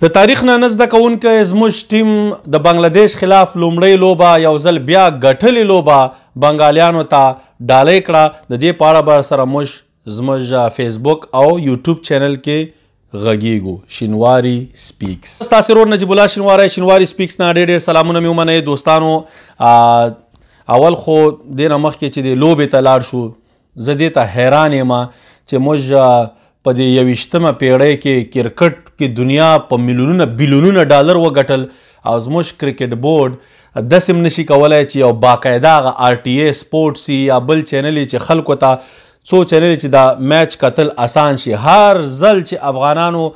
د تاریخ نه نه زده کوونکی زموږ ټیم د بنگلادیش خلاف لومړۍ لوبه یو ځل بیا ګټلې لوبه بنګالیانو ته ډالۍ کړه. د دې په اړه به سره موږ زموږ فیسبوک او یوټیوب چینل کې غږیږو. شینواری سپیکس، ستاسې ورور نجیب الله شینواری، شینواری سپیکس نه ډېر ډېر سلامونه مې ومنئ دوستانو. اول خو دې نه مخکې چې د لوبې ته لاړ شو، زه دې ته حیران یم چې موږ په دې 21مه پیړۍ کې کرکټ کې دنیا په میلیونونه بیلیونونه ډالر وګټل او زموږ کرکټ بورډ داسې هم نشي کولی چې یو باقاعده هغه آر ټي ای سپورټس یا بل چینل چې خلکو ته څو چینل چې دا میچ کتل اسان شي. هر ځل چې افغانانو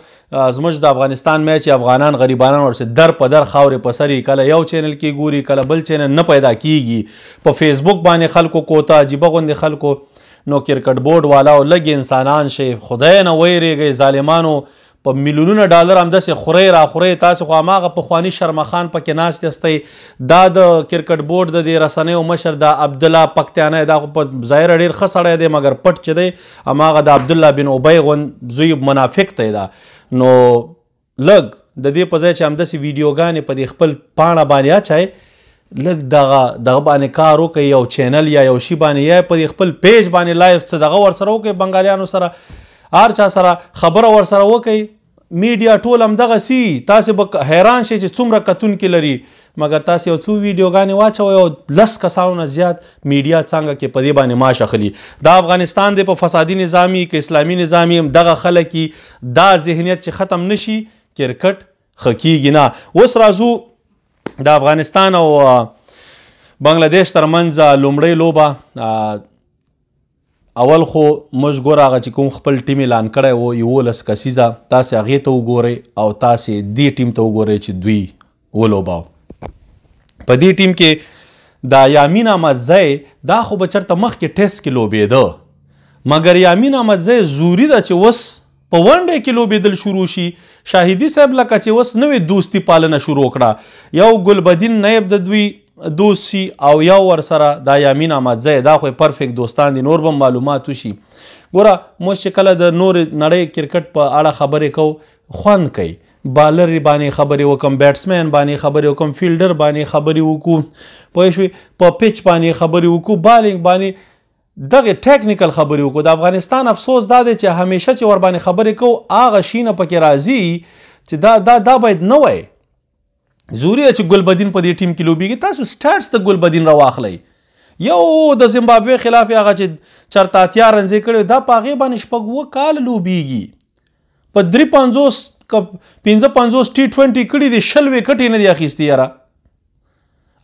زموږ د افغانستان میچ افغانان غریبانان ورسې در په در خاورې په سر یې کله یو چینل کې ګوري کله بل چینل نه پیدا کیږي. په فیسبوک باندې خلکو کوته عجیبه غوندې خلکو. نو کرکټ بورډ والا او لږ انسانان شئ، خدای نه ویرېږئ ظالمانو، په میلیونونه ډالر همداسې خورئ را خورئ. تاسې خو هماغه پخواني شرمخان پکې ناست یاستئ. دا د کرکټ بورډ د دې رسنیو مشر دا عبدالله پکتیانی، دا خو په ظاهره ډېر ښه سړی دی مګر پټ چې دی هماغه د عبدالله بن ابی غوند زوی منافق دی دا. نو لږ د دې په ځای چې همداسې ویډیوګانې په دې خپل پاڼه باندې اچوئ، لږ دغه دغه باندې کار وکړئ، یو چینل یا یو شي باندې یا په دې خپل پیج باندې لایف څه دغه ورسره وکړئ، بنګالیانو سره هر چا سره خبره ورسره وکړئ. میډیا ټول همدغه سي، تاسې به حیران شئ چې څومره کتونکي لري، مګر تاسې یو څو ویډیوګانې واچوئ او 10 کسانو نه زیات میډیا څنګه کې په دې باندې معاش اخلي. دا افغانستان دی په فسادي نظامي که اسلامي نظامي هم دغه خلک دا ذهنیت چې ختم نشي کرکټ ښه کیږي نه. اوس راځو د افغانستان او بنگلادیش ترمنځ لومړۍ لوبه. اول خو موږ ګوره هغه چې کوم خپل ټیم اعلان کړی و 11 کسیزه، تاسې هغې ته وګورئ او تاسې دې ټیم ته وګورئ چې دوی ولوباو. په دې ټیم کې دا یامین احمدزی دا خو به چېرته مخکې ټیسټ کې لوبېده، مګر یامین احمدزی زوري ده چې اوس په ون ډے کې لوبېدل شروع شي. شاهدي صاحب لکه چې اوس نوې دوستي پالنه شروع کړه، یو ګلبدین نیب د دوی دوست شي او یو ورسره دا یامین احمدزی، دا خو یې پرفیکټ دوستان دي. نور به هم معلومات وشي. ګوره موږ چې کله د نورې نړۍ کرکټ په اړه خبرې کوو خوند کوي، بالر باندې خبرې وکم، بیټسمن باندې خبرې وکم، فیلډر باندې خبرې وکړو، پوه شوې، په پیچ باندې خبرې وکړو، بالینګ باندې دغه ټیکنیکل خبرې وکړو. د افغانستان افسوس دا دی چې همیشه چې ورباندې خبرې کوو هغه شي نه پکې راځي چې دا دا دا باید نه وای. ضروري ده چې ګلبدین په دې ټیم کې لوبېږي. تاسو سټاټس د ګلبدین راواخلئ، یو د زمبابوې خلاف هغه چې چېرته 80 رنزې کړې دا په هغې باندې 6 کاله لوبېږي، په 53 55 ټي 20 کړي دي، 20 ویکټې نه دي اخیستې یاره.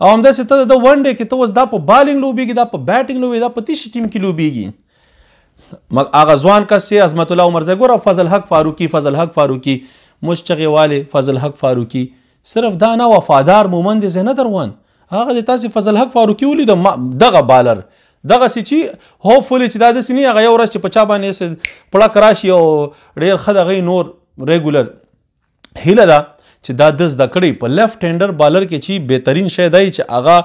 او همداسې ته د ون ډے کې ته اوس دا په بالینګ لوبېږي، دا په بیټینګ لوبېږي، دا په تشي ټیم کې لوبېږي. هغه ځوان کس چې عظمت الله عمرزی، ګوره فضل حق فاروقي، فضل حق فاروقي موږ چغې والې، فضل حق فاروقي صرف دا نه وفادار مومند دی نه دروان. هغه د تاسې فضل حق فاروقي ولیده دغه بالر دغسې چې هوپفولي چې دا داسې نه هغه یو ورځ چې په چا باندې پړک راشي او ډېر ښه دغه نور ریګولر هیله ده چې دا د زده کړی په لیفټ هینډر بالر کې چې بهترین شی دی چې هغه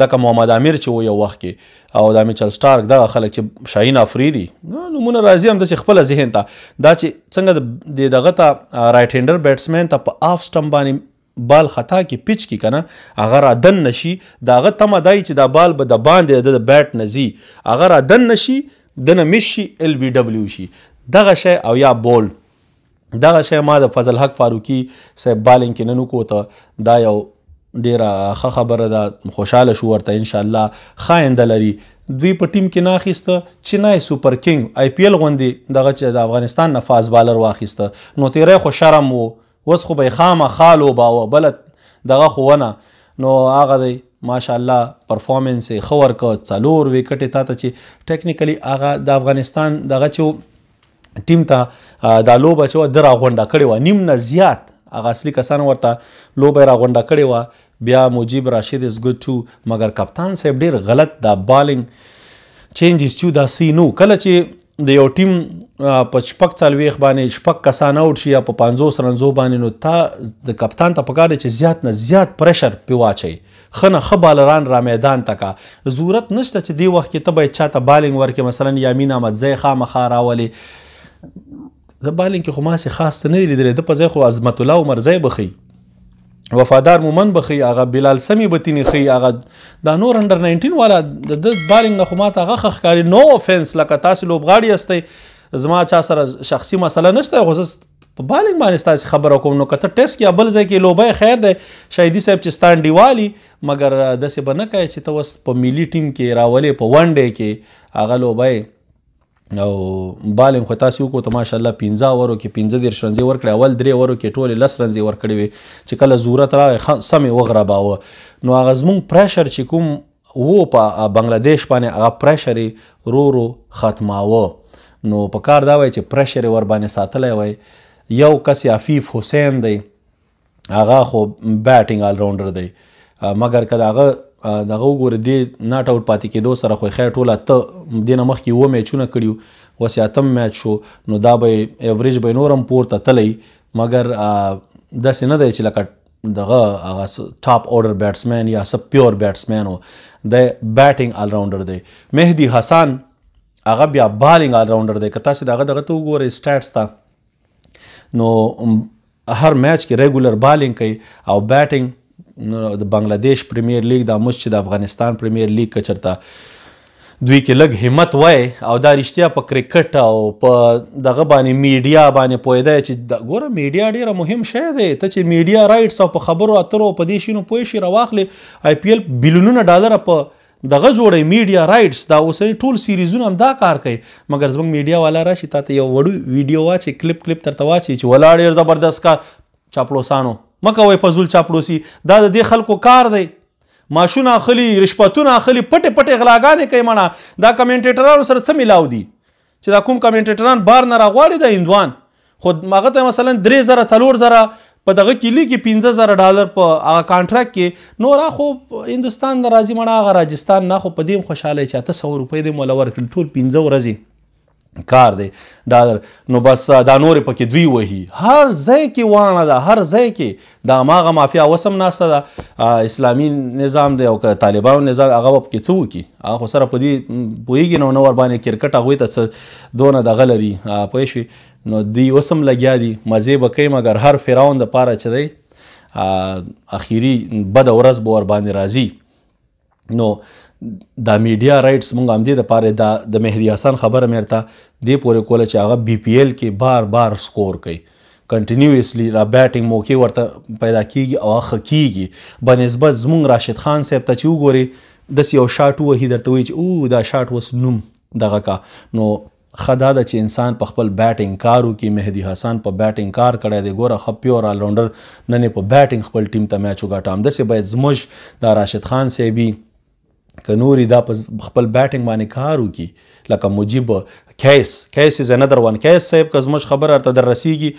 لکه محمد امیر چې و یو وخت کې او دا میچل سټارک دغه خلک چې شاهین افریدي نومونه راځي همداسې خپله ذهن ته دا چې څنګه د دغه ته رایټ هینډر بیټسمن ته په آف سټمپ باندې بال خطا کې پیچ کې کنه هغه را دن نشي، د هغه تمه دی چې دا بال به د باندې د بیټ نه ځي، هغه را دن نشي دنه مس شي ال بي ډبلیو شي دغه شی او یا بول دغه شی ما د فضل حق فاروقي صاحب بالینګ کې نن وکوته. دا یو ډېره ښه خبره ده، خوشحاله شو ورته، انشاءالله ښه آینده لري. دوی په ټیم کې نه اخیسته چینای سوپر کینګ آی پي ال غوندې دغه چې د افغانستان نه فاز بالر واخیسته، نو تیری خو شرم و، اوس خو به یې خامخا لوباوه بله دغه خو ونه. نو هغه دی ماشاءالله پرفارمنس یې ښه ورکړ، 4 ویکټې تا ته چې ټیکنیکلي هغه د افغانستان دغه چې ټیم ته دا لوبه چې وه ده راغونډه کړې وه، نیم نه زیات هغه اصلي کسان ورته لوبه یې راغونډه کړې وه. بیا مجیب راشد از ګډ ټو، مګر کپتان صاحب ډېر غلط دا بالینګ چینجز چې دا سی نو کله چې د یو ټیم په 46 باندې 6 کسان اوټ شي یا په 50 رنزو باندې، نو تا د کپتان ته پکار دی چې زیات نه زیات پریشر پې واچوي، ښه نه ښه بالران را میدان ته کا. ضرورت نشته چې دې وخت کې ته باید چاته بالینګ ورکړې، مثلا یامین احمدزی خامخا راولې. د بالینګ کې خو ما سي خاص نه دی لیدلی، د په ځای خو عظمت الله عمرزی به ښي، وفادار مومن به ښي، هغه بلال سمي به تینې ښي، هغه دا نور انډر 19 والا د ده بالینګ نه خو ما ته هغه ښه ښکاري. نو اوفنس، لکه تاسې لوبغاړي یاستئ، زما چا سره شخصي مسله نشته، خو زه په بالینګ باندې ستاسې خبره کوم. نو که ته ټیسټ یا بل ځای کې لوبه خیر دی، شاهدي صاحب چې ستا انډیوالي، مګر داسې به نه کوې چې ته اوس په ملي ټیم کې راولې په ون ډے کې هغه لوبه. او بالینګ خو تاسې وکړو ته ماشاءالله 5 اورو کې 35 رنزې ورکړې، اول 3 اورو کې ټولې 10 رنزې ورکړې وې، چې کله ضرورت راغی سم یې وغرباوه. نو هغه زموږ پریشر چې کوم وو په بنګلادیش باندې، هغه پریشر یې ورو ورو ختماوه. نو په کار دا وای چې پریشر یې ورباندې ساتلی وای. یو کس عفیف حسین دی، هغه خو بیټینګ آلراونډر دی، مګر که د هغه دغه وګورې دې ناټ اوټ پاتې کېدو سره خو خیر ټول اته دې نه مخکې 7 میچونه کړي وو، اوس یې اتم میچ شو، نو دا به ایوریج به یې نور هم پورته تللی، مګر داسې نه دی چې لکه دغه هغه ټاپ اورډر بیټسمن یا څه پیور بیټسمن و، دی بیټینګ آلراونډر دی. مهدي حسن هغه بیا بالینګ آلراونډر دی. که تاسې د هغه دغه ته وګورئ سټاټس ته، نو هر میچ کې ریګولر بالینګ کوي او بیټینګ. د بنګلادیش پریمیر لیګ دا موږ چې د افغانستان پریمیر لیګ که چېرته دوی کې لږ همت وای او دا رښتیا په کرکټ او په دغه باندې میډیا باندې پوهېدی چې ګوره میډیا ډېره مهم شی دی، ته چې میډیا رایټس او په خبرو اترو په دې شیونو پوه شي راواخلې، آی پي ایل بیلیونونه ډالره په دغه جوړوي میډیا رایټس، دا اوسني ټول سیریزونه هم دا کار کوي. مګر زموږ میډیا والا راشي تا ته یو وړو ویډیو واچي، کلیپ کلیپ درته واچي چې ولاړ ډېر زبردست کار، چاپړوسانو مه کوئ فضول چاپړوسي، دا د دې خلکو کار دی، معاشونه اخلي، رشوتونه اخلي، پټې پټې غلاګانې کوي. مڼه دا کمنټیټرانو سره څه میلاو دي چې دا کوم کمنټیټران بار نه راغواړي دا هندوان، خو هغه ته مثلا 3000 4000 په دغه کې لیکي، 5000 ډالر په هغه کانټرکټ کې، نور خو هندوستان نه راځي مڼه، هغه راجستان نه، خو په دې هم خوشحاله چې 800 روپۍ دې موله ورکړي، ټول 5 ورځې کار دی ډالر، نو بس دا نورې پکې دوی وهي. هر ځای کې وانه ده، هر ځای کې دا هماغه مافیا اوس هم ناسته ده، اسلامي نظام دی او که طالبانو نظام، هغه به پکې څه وکړي؟ هغه خو سره په دې پوهېږي نو نه ورباندې کرکټ هغوی ته څه دونه دغه لري، پوه شوې؟ نو دوی اوس هم لګیا دي مزې به کوي، مګر هر فرعون دپاره چې دی اخري بده ورځ به ورباندې راځي. نو دا میډیا رایټس مونږ همدې دپاره دا د مهدي حسن خبره مې درته دې پورې کوله چې هغه بي پي ایل کې بار بار سکور کوي، کنټینیوسلی را بیټینګ موقع ورته پیدا کیږي او هغه ښه کیږي، بنسبت زمونږ راشد خان صاحب ته چې وګورې داسې یو شاټ ووهي درته وایي چې او دا شاټ اوس نوم دغه کا. نو ښه دا ده چې انسان په خپل بیټینګ کار وکړي. مهدي حسن په بیټینګ کار کړی دی، ګوره ښه پیور آلراونډر نن یې په بیټینګ خپل ټیم ته میچ وګاټه. همداسې باید زموږ دا راشد خان صاحب که نوري دا په خپل بیټینګ باندې کار وکړي، لکه مجیب کیس، کیس از انادر وان، کیس صاحب که زموږ خبره ورته در رسیږي،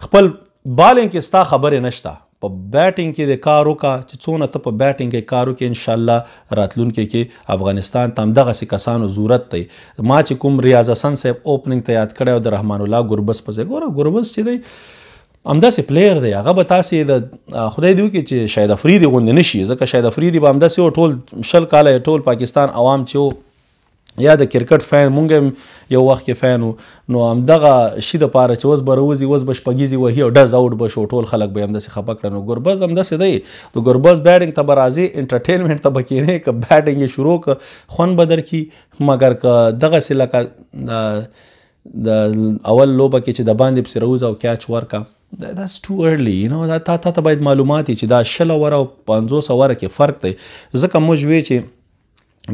خپل بالینګ کې ستا خبرې نشته، په بیټینګ کې د کار وکړه چې څونه ته په بیټینګ کې کار وکړې انشاءالله راتلونکي کې افغانستان ته همدغسې کسانو ضرورت دی. ما چې کوم ریاض حسن صاحب اوپننګ ته یاد کړی او د رحمان الله ګربز په ځای، ګوره ګربز چې دی همداسې پلیر دی، هغه به تاسې د خدای دې وکړي چې شاهد افریدي غوندې نه شي، ځکه شاهد افریدي به همداسې و، ټول 20 کاله یې ټول پاکستان عوام چې و یا د کرکټ فین، مونږ هم یو وخت کې فین و، نو همدغه شي دپاره چې اوس به راوځي، اوس به شپږیزې وهي او ډز اوټ به شو، ټول خلک به یې همداسې خفه کړه. نو ګربز همداسې دی، د ګربز بیټینګ ته به راځې، انټرټینمنټ ته به کښېنې، که بیټینګ یې شروع که خوند به درکړي، مګر که دغسې لکه د اول لوبه کې چې د باندې پسې راوځه او کیچ ورکړه، that's too early, you know, دا تا ته باید معلومات وي چې دا 20 اوره او 50 اوره کې فرق دی. ځکه موږ وی چې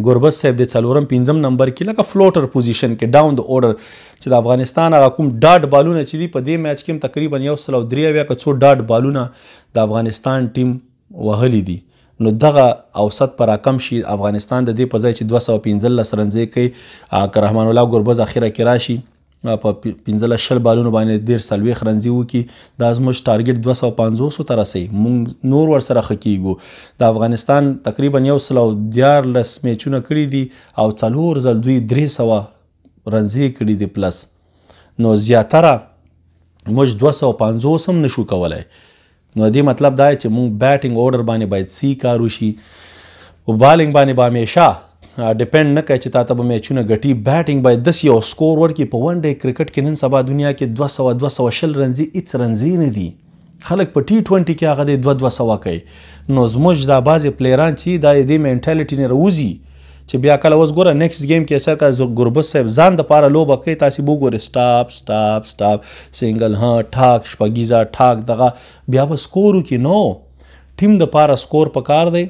ګربز صاحب د 4م 5م نمبر کې لکه فلوټر پوزیشن کې ډاون د اورډر چې د افغانستان هغه کوم ډاټ بالونه چې دي په دې میچ کې هم تقریبا 173 که څو ډاټ بالونه د افغانستان ټیم وهلي دي، نو دغه اوسط پر راکم شي. افغانستان د دې په ځای چې 215 رنزې کوي، که رحمان الله ګربز اخره کې راشي په 15 20 بالونو باندې 40 رنزې وکړي، دا زموږ ټارګټ 250 ته رسوي، موږ نور ورسره ښه کیږو. د افغانستان تقریبا 113 میچونه کړي دي او 4 ځل دوی 300 رنزې کړي دي پلس، نو زیاتره موږ 250 هم نشو کولی. نو دې مطلب دا دی چې موږ بیټینګ اورډر باندې باید سی کار وشي، په بالینګ باندې به همیشه ډیپند نه کوي چې تا ته به میچونه ګټي. بیټینګ باید داسې یو سکور ورکړي. په ون ډے کرکټ کې نن سبا دنیا کې 200 220 رنزې هېڅ رنزې نه دي. خلک په ټي 20 کې هغه دی 200 کوي. نو زموږ دا بعضې پلیران چې دا دې منټالیټي نه راوځي چې بیا کله اوس ګوره نیکسټ گیم کې چېرته ګربز صاحب ځان دپاره لوبه کوي، تاسې به وګورئ سټاپ سټاپ سټاپ سنګل، ها ټاک شپږیزه ټاک دغه بیا به سکور وکړي. نو ټیم دپاره سکور پکار دی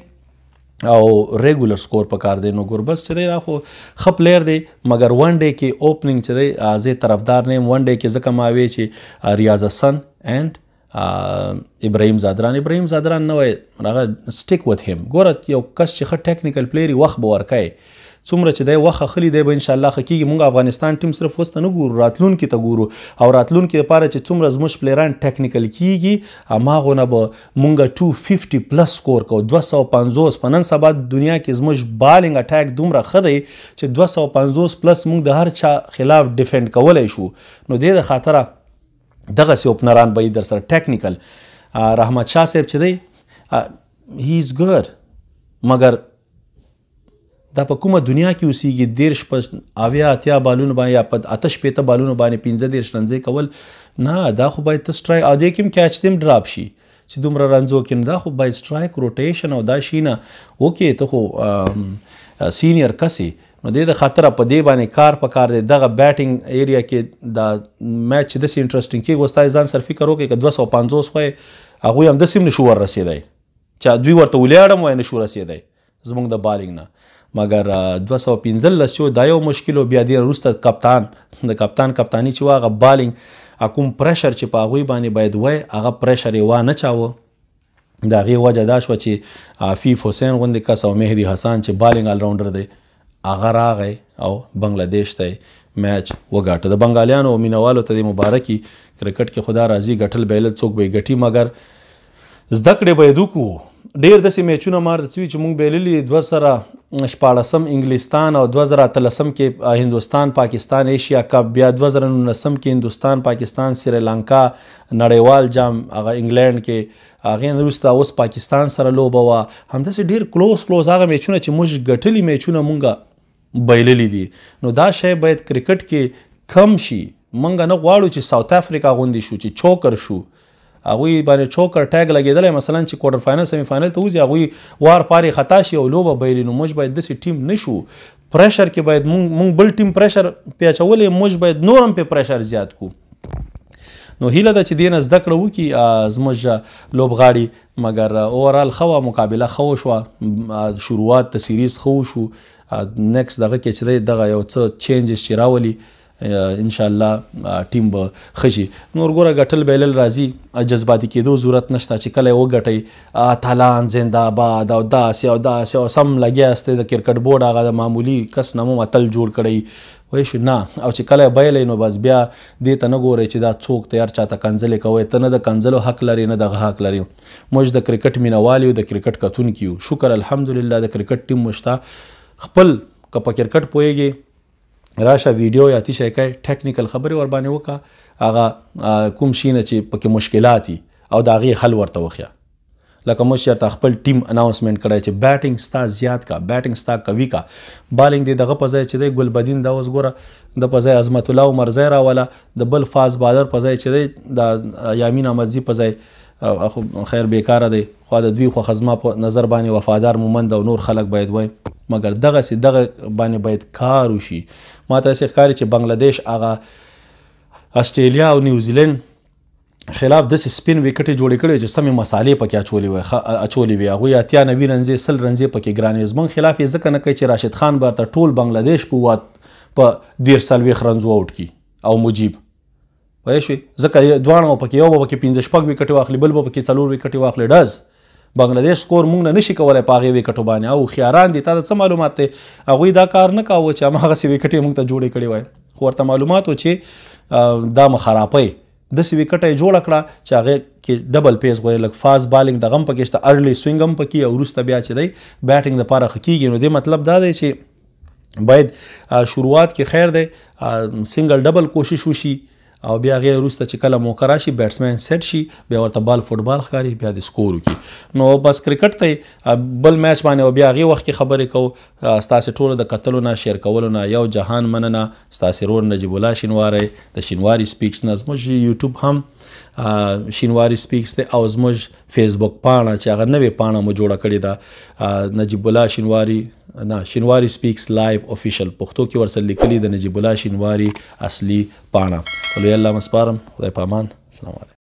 او ریګولر سکور پکار دی. نو ګربز چې دی دا خو ښه پلیر دی، مګر ون ډے کې اوپننګ چې دی زه طرفدار نه یم ون ډے کې، ځکه ما وی چې ریاض حسن اینډ ابراهیم زادران. ابراهیم زادران نه وای هغه سټیک وت هیم. ګوره یو کس چې ښه ټیکنیکل پلیر وخت به ورکوي، څومره چې دی وخت اخلي دی به انشاءالله ښه کېږي. موږ افغانستان ټیم صرف اوس ته نه ګورو، راتلونکي ته ګورو، او راتلونکي لپاره چې څومره زموږ پلیران ټیکنیکل کېږي هماغونه به موږ 250 پلس سکور کوو، 250. په نن سبا دنیا کې زموږ بالینګ اټاک دومره ښه دی چې 250 پلس موږ د هر چا خلاف ډیفند کولی شو. نو دې د خاطره دغسې اوپنران به یې در سره ټیکنیکل. رحمت شاه صاحب چې دی هی از ګډ، مګر دا په کومه دنیا کې اوسېږي؟ 30 په 70 80 بالونو باندې یا په 68 بالونو باندې 35 رنزې کول نه، دا خو باید ته سټرایک او دې کې هم کیچ دې هم ډراپ شي چې دومره رنزو کې، دا خو باید سټرایک روټیشن او دا شي نه وکې، ته خو سینیر کس یې. نو دې د خاطره په دې باندې کار پکار دی. دغه بیټینګ ایریا کې دا میچ چې داسې انټرسټینګ کېږي، اوس تاسې ځان سره فکر وکړئ که 250 وای هغوی هم داسې هم نه شو ور رسېدی، چې دوی ورته ولاړم وای نه شو رسېدی زموږ د بالینګ نه. مګر 215 چې دا یو مشکل و. بیا دې وروسته کپتان د کپتان کپتاني چې وه هغه بالینګ کوم پریشر چې په هغوی باندې باید وای هغه پریشر یې وانه چاوه. د هغې وجه دا شوه چې عفیف حسین غوندې کس او مهدي حسن چې بالینګ الراونډر دی هغه راغی او بنګلادیش ته میچ وګاټه. د بنګالیانو او مینوالو ته دې مبارکي. کرکټ کې خدا راضي، ګټل بایلل څوک به یې ګټي، مګر زده کړې باید وکړو. ډېر داسې میچونه مار څه وي چې موږ بایللي، 2016 انګلستان او 2018 کې هندوستان پاکستان ایشیا کپ، بیا 2019 کې هندوستان پاکستان سریلانکا نړیوال جام هغه انګلند کې، هغې نه وروسته اوس پاکستان سره لوبه وه. همداسې ډېر کلوز کلوز هغه میچونه چې موږ ګټلي میچونه موږ بایللي دي. نو دا شی باید کرکټ کې کم شي. موږ نه غواړو چې ساوت افریقا غوندې شو چې چوکر شو، هغوی باندې چوکر ټیګ لګېدلی، مثلا چې کوارټر فاینل سیمي فاینل ته وځي هغوی وار پارې خطا شي او لوبه بایلي. نو موږ باید داسې ټیم نه شو. پریشر کې باید موږ بل ټیم پریشر پې اچولی، موږ باید نور هم پې پریشر زیات کړو. نو هیله ده چې دې نه زده کړه وکړي زموږ لوبغاړي. مګر اوورال ښه وه، مقابله ښه وشوه، شروعات د سیریز ښه وشو. نیکسټ دغه کې چې دی دغه یو څه چینجز چې راولي انشاءالله ټیم به ښه شي. نور ګوره ګټل بایلل راځي، جذباتي کېدو ضرورت نشته چې کله یې وګټئ تالان زنده باد او داسې او داسې او سم لګیا یاستئ. د کرکټ بورډ هغه د معمولي کس نه مو اتل جوړ کړی وای شو نه. او چې کله یې بایلئ نو بس بیا دې ته نه ګورئ چې دا څوک دی، هر چا ته کنځلې کوئ، ته نه د کنځلو حق لرې نه دغه حق لرې. موږ د کرکټ مینهوال یو، د کرکټ کتونکي یو. شکر الحمدلله د کرکټ ټیم مو شته. خپل که په کرکټ پوهېږې راشه ویډیو یا څه شی کوي، ټیکنیکل خبرې ور باندې وکړه، هغه کوم شي نه چې پکې مشکلات وي او د هغې حل ورته وښیه. لکه موږ چېرته خپل ټیم اناونسمنټ کړی چې بیټینګ ستا زیات کا، بیټینګ ستا قوي کا، بالینګ دې دغه په ځای چې دی ګلبدین دا اوس ګوره د په ځای عظمت الله عمرزی راوله، د بل فاست بالر په ځای چې دی د یامین احمدزي په ځای خو خیر بیکاره دی، خو د دوی خوښه زما په نظر باندې وفادار مومند او نور خلک باید وای، مګر دغسې دغه باندې باید کار وشي. ما ته داسې ښکاري چې بنګلادیش هغه اسټرالیا او نیوزیلند خلاف داسې سپین ویکټې جوړې کړې چې سمې مسالې پکې اچولې وې، هغوی 80 90 رنزې 100 رنزې پکې ګرانې. زموږ خلاف یې ځکه نه کوي چې راشد خان به ورته ټول بنګلادیش په په 30 40 رنزو اوټ کړي او مجیب پوه شوې، ځکه دواړه به پکې یو به پکې 5 6 ویکټې واخلي، بل به پکې 4 ویکټې واخلي. ډز بنګلادیش سکور مونږ نه نشي کولی په هغې ویکټو باندې. او هوښیاران دي، تا ته څه معلومات دی؟ هغوی دا کار نه کاوه چې هماغسې ویکټې مونږ ته جوړې کړې وای، خو ورته معلومات و چې دا مه خرابوئ. داسې ویکټه یې جوړه کړه چې هغې کې ډبل پیس غوړي، لږ فاست بالینګ دغه هم پکې شته، ارلی سوینګ هم پکې، او وروسته بیا چې دی بیټینګ دپاره ښه کېږي. نو دې مطلب دا دی چې باید شروعات کې خیر دی سنګل ډبل کوشش وشي، او بیا هغې وروسته چې کله موقع راشي بیټسمن سیټ شي، بیا ورته بال فوټبال ښکاري، بیا د سکور وکړي. نو بس کرکټ ته بل میچ باندې او بیا هغې وخت کې خبرې کوو. ستاسې ټولو د کتلو نه، شیر کولو نه یو جهان مننه. ستاسې ورور نجیب الله شینواری د شینواری سپیکس نه. زموږ یوټیوب هم شینواری سپیکس دی او زموږ فیسبوک پاڼه چې هغه نوې پاڼه مو جوړه کړې ده، نجیب الله شینواری نه، شینواری سپیکس لایف افیشل پښتو کې ورسره لیکلي، د نجیب الله شینواری اصلي پاڼه. په لوی الله مو سپارم، خدای په امان، السلام علیکم.